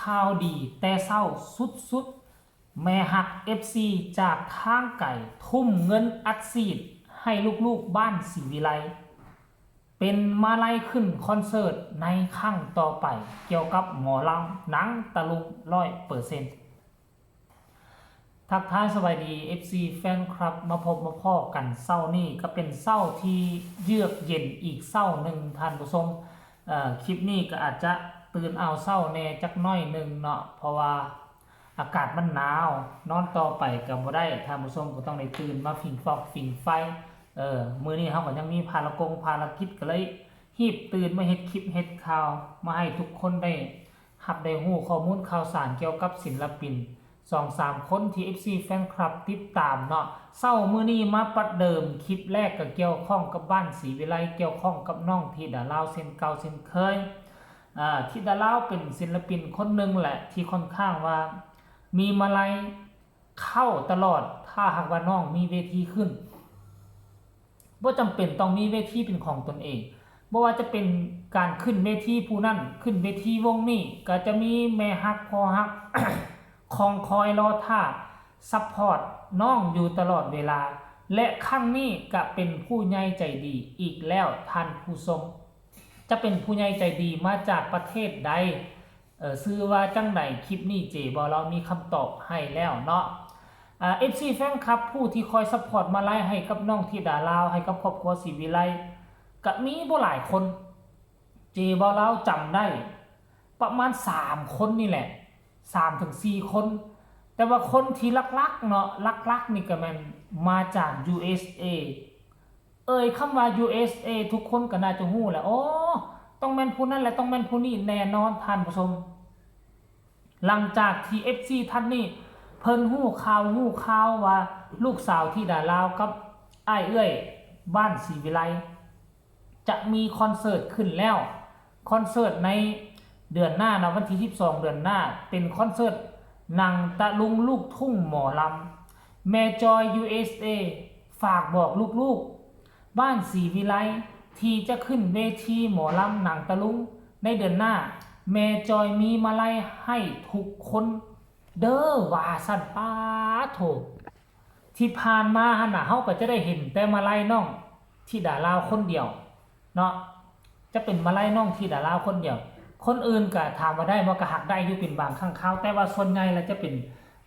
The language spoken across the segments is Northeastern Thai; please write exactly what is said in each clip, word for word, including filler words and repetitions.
ข่าวดีแต่เช้าสุดๆ แม่ฮัก เอฟซี จากทางไกลทุ่มเงินอัดฉีดให้ลูกๆบ้านศรีวิไล เป็นมาลัยขึ้นคอนเสิร์ตในครั้งต่อไป เกี่ยวกับหมอลำหนังตะลุงร้อยเปอร์เซ็นต์ ทักทายสบายดี เอฟซี แฟนคลับ มาพบมาพ้อกันเช้านี้ก็เป็นเช้าที่เยือกเย็นอีกเช้าหนึ่งท่านผู้ชม เอ่อคลิปนี้ก็อาจจะตื่นเอาเช้าแน่จักหน่อยหนึ่งเนาะ เพราะว่าอากาศมันหนาว นอนต่อไปก็บ่ได้ ท่านผู้ชมก็ต้องได้ตื่นมาผิงฟอกผิงไฟ เออมื้อนี้เฮาก็ยังมีภารกงภารกิจก็เลยรีบตื่นมาเฮ็ดคลิปเฮ็ดข่าว มาให้ทุกคนได้รับได้รู้ข้อมูลข่าวสารเกี่ยวกับศิลปิน สองสามคนที่ เอฟซี แฟนคลับติดตามเนาะ เช้ามื้อนี้มาประเดิมคลิปแรกก็เกี่ยวข้องกับบ้านศรีวิไล เกี่ยวข้องกับน้องธิดาลาวเช่นเก่าเช่นเคย อ่า ธิดาลาวเป็นศิลปินคนหนึ่งแหละที่ค่อนข้างว่ามีมาลัยเข้าตลอด ถ้าหากว่าน้องมีเวทีขึ้น บ่จำเป็นต้องมีเวทีเป็นของตนเอง บ่ว่าจะเป็นการขึ้นเวทีผู้นั้น ขึ้นเวทีวงนี้ ก็จะมีแม่ฮักพ่อฮัก คองคอยรอท่า ซัพพอร์ตน้องอยู่ตลอดเวลา และครั้งนี้ก็เป็นผู้ใหญ่ใจดีอีกแล้วท่านผู้ชม จะเป็นผู้ใหญ่ใจดีมาจากประเทศใด เอ่อ ชื่อว่าจั่งใด คลิปนี้เจบ่าวลาวมีคำตอบให้แล้วเนาะ อ่า เอฟซี แฟนคลับ ผู้ที่คอยซัพพอร์ตมาลัยให้กับน้องธิดาลาว ให้กับครอบครัวศรีวิไล ก็มีบ่หลายคน เจบ่าวลาวจำได้ประมาณสามคนนี่แหละ สามถึงสี่คน แต่ว่าคนที่หลักๆเนาะ หลักๆนี่ก็แม่นมาจาก ยูเอสเอ เอ่ยคำว่า ยูเอสเอ ทุกคนก็น่าจะรู้แหละ โอ้ ต้องแม่นผู้นั้นแหละ ต้องแม่นผู้นี้แน่นอนท่านผู้ชม หลังจากที่ เอฟซี ท่านนี้เพิ่นรู้ข่าวรู้ข่าวว่าลูกสาวธิดาลาวกับอ้ายเอื้อยบ้านศรีวิไล จะมีคอนเสิร์ตขึ้นแล้ว คอนเสิร์ตในเดือนหน้านะ วันที่สิบสองเดือนหน้า เป็นคอนเสิร์ตหนังตะลุงลูกทุ่งหมอลำ แม่จอย ยูเอสเอ ฝากบอกลูกๆ บ้านศรีวิไล ที่จะขึ้นเวทีหมอลำหนังตะลุงในเดือนหน้า แม่จอยมีมาลัยให้ทุกคนเด้อ ว่าซั่น ป๊าดโธ่ ที่ผ่านมาหั่นน่ะ เฮาก็จะได้เห็นแต่มาลัยน้องธิดาลาวคนเดียวเนาะ จะเป็นมาลัยน้องธิดาลาวคนเดียว คนอื่นก็ถามว่าได้บ่ ก็หากได้อยู่เป็นบางครั้งคราว แต่ว่าส่วนใหญ่แล้วจะเป็น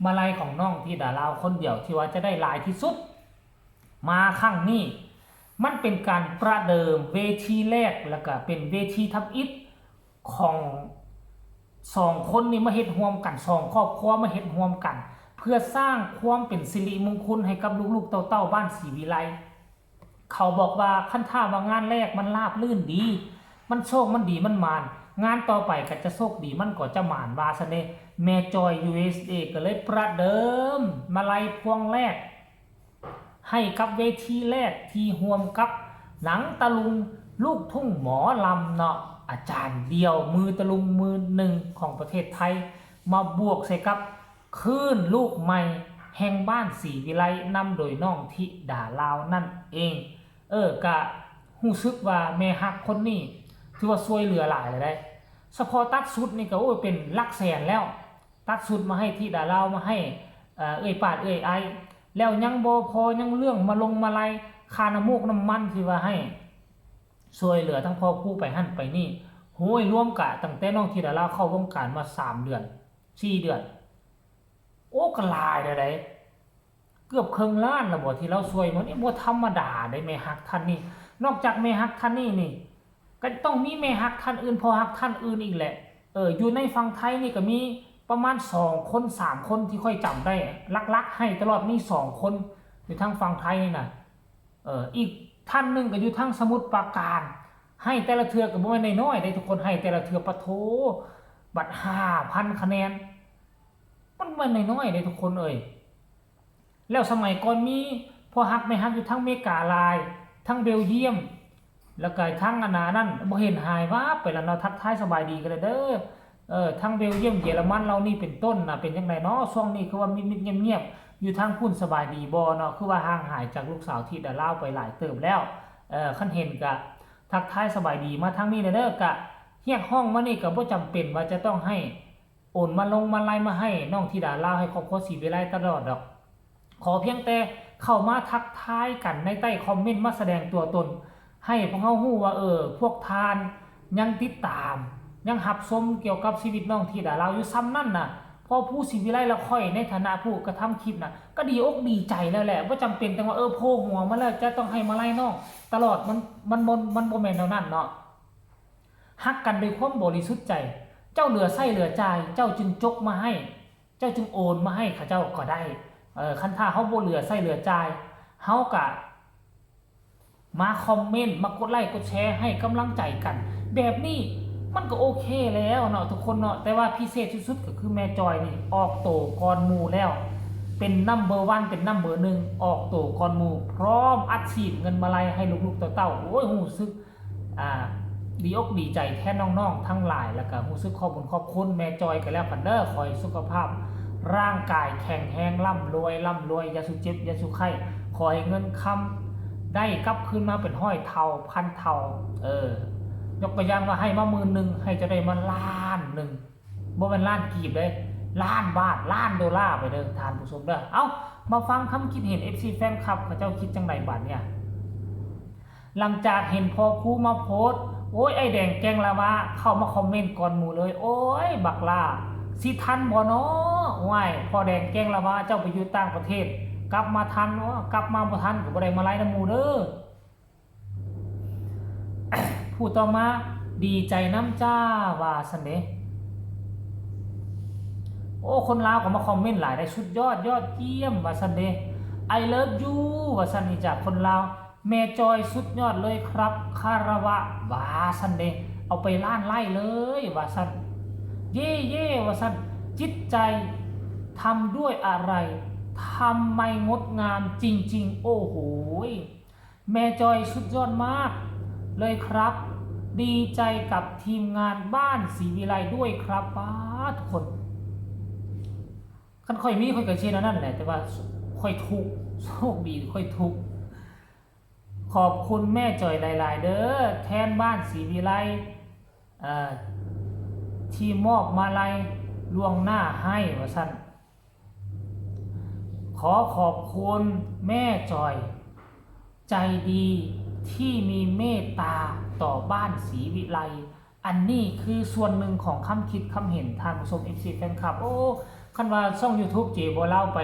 มาลัยของน้องธิดาลาวคนเดียวที่ว่าจะได้หลายที่สุด มาครั้งนี้มันเป็นการประเดิมเวทีแรก แล้วก็เป็นเวทีทำอิฐของสองคนนี้มาเฮ็ดร่วมกัน สองครอบครัวมาเฮ็ดร่วมกัน เพื่อสร้างความเป็นสิริมงคลให้กับลูกๆเต้าๆบ้านศรีวิไล เขาบอกว่าคันถ้าว่างานแรกมันราบรื่นดี มันโชคมันดีมันหมาน งานต่อไปก็จะโชคดีมันก็จะหมาน ว่าซั่นเด้ แม่จอย ยูเอสเอ ก็เลยประเดิมมาลัยพวงแรก ให้กับเวทีแรกที่ร่วมกับหนังตะลุงลูกทุ่งหมอลำเนาะ อาจารย์เดี่ยวมือตะลุงมือหนึ่งของประเทศไทย มาบวกใส่กับคลื่นลูกใหม่แห่งบ้านศรีวิไล นำโดยน้องธิดาลาวนั่นเอง เออ กะรู้สึกว่าแม่ฮักคนนี้ถือว่าช่วยเหลือหลายเลยได้ เฉพาะตัดชุดนี่ก็ โอ้ย เป็นหลักแสนแล้ว ตัดชุดมาให้ธิดาลาว มาให้ เอ่อ เอื้อยปาดเอื้อยไอ แล้วยังบ่พอ ยังเรื่องมาลงมาลัย ค่าน้ำมูกน้ำมันที่ว่าให้ ช่วยเหลือทั้งพ่อครูไปหั่นไปนี่ โห้ย รวมกะตั้งแต่น้องธิดาลาวเข้าวงการมาสามเดือน สี่เดือน โอ้ ก็หลายแล้วเด้ เกือบครึ่งล้านแล้วบ่ที่ลาวช่วยมานี่ บ่ธรรมดาเด้ แม่ฮักท่านนี้ นอกจากแม่ฮักท่านนี้นี่ ก็ต้องมีแม่ฮักท่านอื่น พ่อฮักท่านอื่นอีกแหละ เออ อยู่ในฝั่งไทยนี่ก็มีประมาณสองคน สามคนที่ข้อยจำได้ หลักๆให้ตลอดมีสองคน อยู่ทางฝั่งไทยนี่นะ เออ อีกท่านหนึ่งก็อยู่ทางสมุทรปราการ ให้แต่ละเทื่อก็บ่แม่นน้อยๆเด้ทุกคน ให้แต่ละเทื่อ ปะโถ บัดห้าพันคะแนน มันบ่แม่นน้อยๆเด้ทุกคนเอ้ย แล้วสมัยก่อนมีพ่อฮักแม่ฮักอยู่ทั้งอเมริกาหลาย ทั้งเบลเยียม แล้วก็ทั้งอันนั้น บ่เห็นหายวาบไปแล้วเนาะ ทักทายสบายดีกันเลยเด้อ เออ ทั้งเบลเยียม เยอรมันเหล่านี้เป็นต้นนะ เป็นจั่งใดเนาะ ช่วงนี้คือว่ามิดๆเงียบๆ อยู่ทางพุ้นสบายดีบ่เนาะ คือว่าห่างหายจากลูกสาวธิดาลาวไปหลายเติบแล้ว เออ คันเห็นก็ทักทายสบายดีมาทางนี้เด้อ ก็เรียกร้องมานี่ก็บ่จำเป็นว่าจะต้องให้ โอนมาลงมาลัยมาให้น้องธิดาลาว ให้ครอบครัวศรีวิไลตลอดดอก ขอเพียงแต่เข้ามาทักทายกันในใต้คอมเมนต์ มาแสดงตัวตน ให้พวกเฮาฮู้ว่า เออ พวกท่านยังติดตาม ยังรับชมเกี่ยวกับชีวิตน้องธิดาลาวอยู่ ส่ำนั้นน่ะ พอผู้ศรีวิไลและข้อยในฐานะผู้กระทำคลิปน่ะ ก็ดีอกดีใจแล้วแหละ บ่จำเป็นต้องว่า เออ โผล่หัวมาแล้วจะต้องให้มาลัยน้องตลอด มัน มันบ่ มันบ่แม่นแนวนั้นเนาะ ฮักกันด้วยความบริสุทธิ์ใจ เจ้าเหลือใช้เหลือจ่าย เจ้าจึงจกมาให้ เจ้าจึงโอนมาให้เขาเจ้าก็ได้ เออ คันถ้าเฮาบ่เหลือใช้เหลือจ่าย เฮาก็มาคอมเมนต์ มากดไลค์กดแชร์ให้กำลังใจกัน แบบนี้มันก็โอเคแล้วเนาะทุกคนเนาะ แต่ว่าพิเศษสุดๆ ก็คือแม่จอยนี่ออกโตก่อนหมู่แล้ว เป็นนัมเบอร์วัน เป็นนัมเบอร์หนึ่ง ออกโตก่อนหมู่ พร้อมอัดฉีดเงินมาลัยให้ลูกๆเต้าๆ โอ้ย รู้สึก อ่า ดีอกดีใจแทนน้องๆทั้งหลาย แล้วก็รู้สึกขอบบุญขอบคุณแม่จอยกันแล้วกันเด้อ ขอให้สุขภาพร่างกายแข็งแรง ร่ำรวย ร่ำรวย อย่าสุเจ็บ อย่าสุไข้ ขอให้เงินคำได้กลับคืนมาเป็นร้อยเท่า พันเท่า เออ ยกตัวอย่างว่าให้มาหมื่นหนึ่ง ให้เจ้าได้มาล้านหนึ่ง บ่แม่นล้านกีบเด้ ล้านบาท ล้านดอลลาร์ไปเด้อท่านผู้ชมเด้อ เอ้า มาฟังคำคิดเห็น เอฟซี แฟนคลับเขาเจ้าคิดจังใดบัดเนี่ย หลังจากเห็นพ่อครูมาโพสต์ โอ้ย ไอ้แดงแกงละวะเข้ามาคอมเมนต์ก่อนหมู่เลย โอ้ย บักล่า สิทันบ่น้อ โอ้ย พ่อแดงแกงละวะเจ้าไปอยู่ต่างประเทศ กลับมาทันบ่ กลับมาบ่ทันก็บ่ได้มาไลฟ์นำหมู่เด้อ ผู้ต่อมา ดีใจนำจ้า ว่าซั่นเด้ โอ้ คนลาวก็มาคอมเมนต์หลายได้ สุดยอด ยอดเยี่ยม ว่าซั่นเด้ I love you ว่าซั่นนี่จากคนลาว แม่จอยสุดยอดเลยครับ คารวะ ว่าซั่นเด้ เอาไปล้านไลค์เลย ว่าซั่น เย่เย่ว่าซั่น จิตใจทำด้วยอะไร ทำไมงดงามจริงๆ โอ้โหย แม่จอยสุดยอดมากเลยครับ ดีใจกับทีมงานบ้านศรีวิไลด้วยครับ ป๊าด ทุกคน คันข้อยมีข้อยก็สิเฮ็ดอันนั้นแหละ แต่ว่าข้อยทุกข์ โชคดีข้อยทุกข์ ขอบคุณแม่จอยหลายๆเด้อ แทนบ้านศรีวิไล เอ่อ ที่มอบมาลัยล่วงหน้าให้ ว่าซั่น ขอขอบคุณแม่จอย ใจดีที่มีเมตตาต่อบ้านศรีวิไล อันนี้คือส่วนหนึ่งของคำคิดคำเห็นท่านผู้ชม เอฟซี แฟนคลับ โอ้ คันว่าช่อง YouTube เจบ่าวลาวไป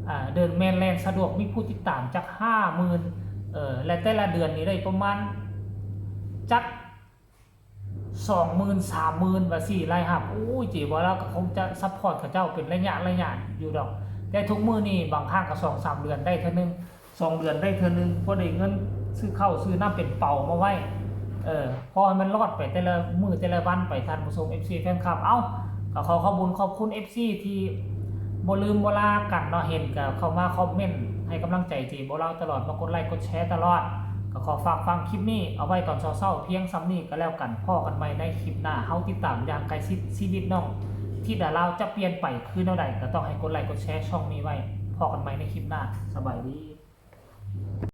อ่า เดินแมนแลนด์สะดวก มีผู้ติดตามจักห้าหมื่น เออ และแต่ละเดือนนี้ได้ประมาณจัก สองหมื่น สามหมื่น ว่าซี่ รายรับ โอ้ย เจบ่าวลาวก็คงจะซัพพอร์ตเขาเจ้าเป็นระยะระยะอยู่ดอก แต่ทุกมื้อนี่บางครั้งก็สองสามเดือนได้เทื่อนึง สองเดือนได้เทื่อนึง พอได้เงินซื้อข้าวซื้อน้ำเป็นเป๋ามาไว้ เออ พอให้มันรอดไปแต่ละมื้อแต่ละวันไป ท่านผู้ชม เอฟซี แฟนคลับ เอ้า ก็ขอขอบบุญขอบคุณ เอฟซี ที่บ่ลืมบ่ลากันเนาะ เห็นก็เข้ามาคอมเมนต์ให้กำลังใจเจบ่าวลาวตลอด มากดไลค์กดแชร์ตลอด ก็ขอฝากฟังคลิปนี้เอาไว้ตอนเช้าๆ เพียงส่ำนี้ก็แล้วกัน พ้อกันใหม่ในคลิปหน้า เฮาติดตามอย่างใกล้ชิดชีวิตน้องธิดาลาวจะเปลี่ยนไปคือแนวใด ก็ต้องให้กดไลค์กดแชร์ช่องนี้ไว้ พ้อกันใหม่ในคลิปหน้า สบายดี